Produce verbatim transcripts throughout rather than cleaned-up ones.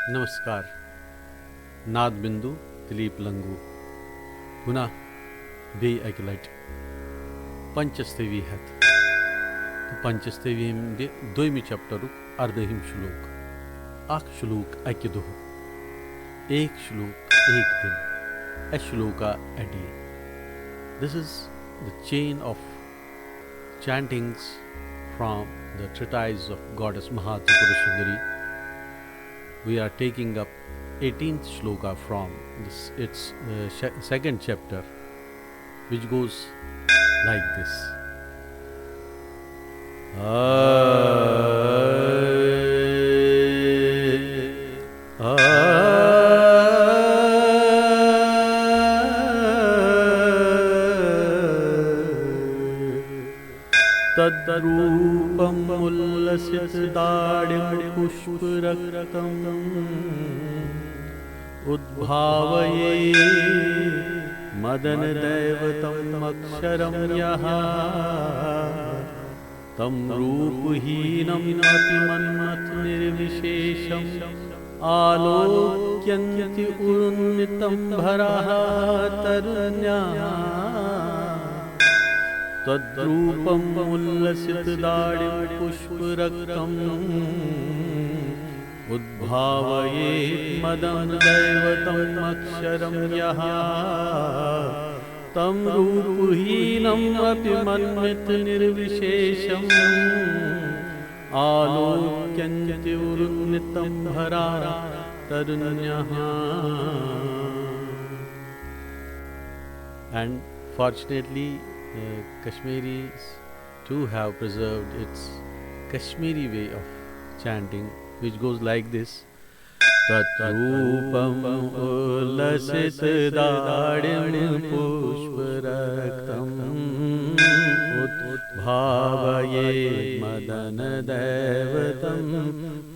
نمسکار۔ ناد بندو، دلیپ لنگو۔ گناہ بیٚیہِ اَکہِ لَٹہِ۔ پنچستوی ہٮ۪تھ۔ تہٕ پنچستوی ہٕنٛدِ دوٚیمہِ چیپٹرُک اَردٲہِم شلوک۔ اکھ شلوک اَکہِ دۄہ۔ ایک شلوک ایک دن۔ A shloka a day. This is the chain of chantings from the treatise of Goddess Mahatripura Sundari. We are taking up eighteenth shloka from this, its uh, sh- second chapter, which goes like this. तद्रूपमुल्लसितदाडिमुपुष्परक्तमुद्भावये मदनदैवतमक्षरं यः। तं रूपहीनमपि मन्मथनिर्विशेषम् आलोक्यन्ति उरुन्नितम्भराः तरुण्याः। तद्रूपमुल्लसितदाडिमुपुष्परक्तम् उद्भावयेत् मदनदैवतमक्षरं यः। तं रूपहीनमपि मन्मथनिर्विशेषम् आलोक्यन्ति उरुन्नितम्भराः तरुण्याः। And fortunately, uh, Kashmiris too have preserved its Kashmiri way of chanting, which goes like this. तद्रूपमुल्लसितदाडिमुपुष्परक्तम् उद्भावये मदनदैवतम्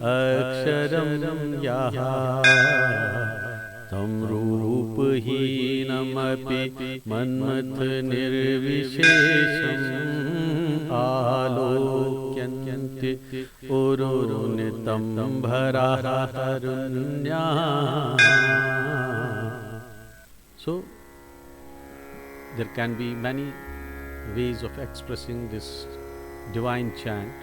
अक्षरं यः। तं रूपहीनमपि मन्मथनिर्विशेषम् आलोक्यन्ति उरुन्नितम्भराः तरुण्याः। So, there can be many ways of expressing this divine chant.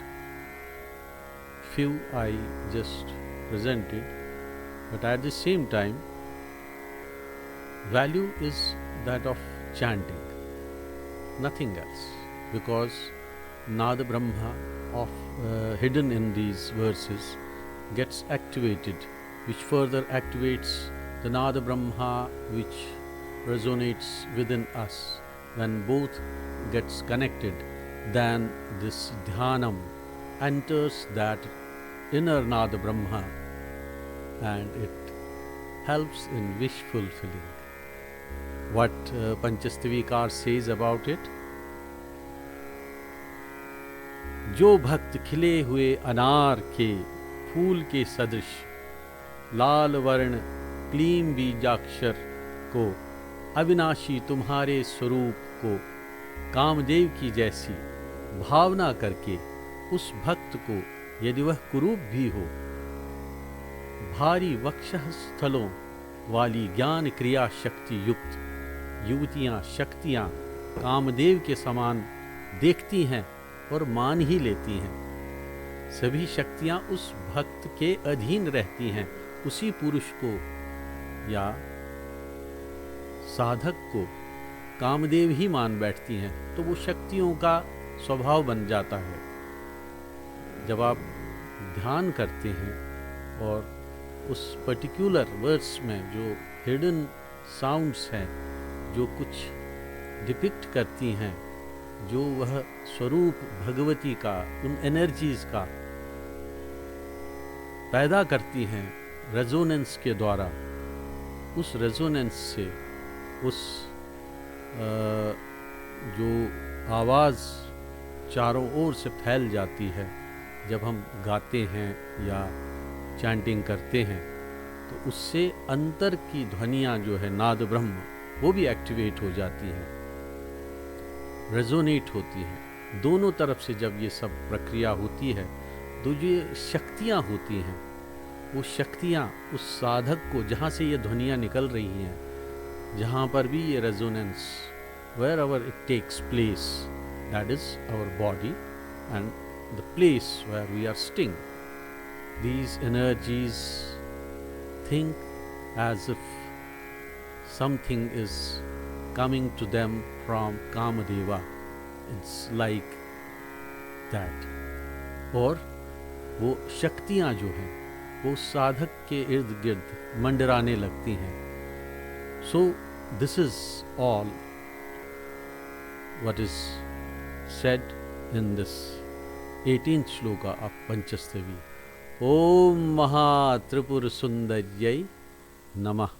Few I just presented, but at the same time, value is that of chanting, nothing else, because Nada Brahma of uh, hidden in these verses gets activated, which further activates the Nada Brahma, which resonates within us. When both gets connected, then this dhyanam enters that inner Nada Brahma, and it helps in wish fulfilling. What uh, Panchastavikar says about it? जो भक्त खिले हुए अनार के फूल के सदृश लाल वर्ण क्लीम बीजाक्षर को, अविनाशी तुम्हारे स्वरूप को कामदेव की जैसी भावना करके, उस भक्त को, यदि वह कुरूप भी हो, भारी वक्षस्थलों वाली ज्ञान क्रिया शक्ति युक्त युवतियां, शक्तियां कामदेव के समान देखती हैं और मान ही लेती हैं। सभी शक्तियां उस भक्त के अधीन रहती हैं, उसी पुरुष को या साधक को कामदेव ही मान बैठती हैं, तो वो शक्तियों का स्वभाव बन जाता है। जब आप ध्यान करते हैं और उस पर्टिकुलर वर्ड्स में जो हिडन साउंड्स हैं, जो कुछ डिपिक्ट करती हैं, जो वह स्वरूप भगवती का, उन एनर्जीज का पैदा करती हैं रेजोनेंस के द्वारा, उस रेजोनेंस से उस अ, जो आवाज़ चारों ओर से फैल जाती है जब हम गाते हैं या चैंटिंग करते हैं, तो उससे अंतर की ध्वनियाँ जो है नाद ब्रह्म, वो भी एक्टिवेट हो जाती हैं, रेजोनेट होती हैं। दोनों तरफ से जब ये सब प्रक्रिया होती है, तो जो ये शक्तियाँ होती हैं, वो शक्तियाँ उस साधक को, जहाँ से ये ध्वनियाँ निकल रही हैं, जहाँ पर भी ये resonance, wherever it takes place, that is our body and the place where we are staying. These energies think as if something is coming to them from Kamadeva. It's like that. और वो शक्तियाँ जो हैं, वो साधक के इर्द गिर्द मंडराने लगती हैं. So this is all what is said in this eighteenth shloka of Panchastevi. Om Maha Tripur Sundaryai Namah.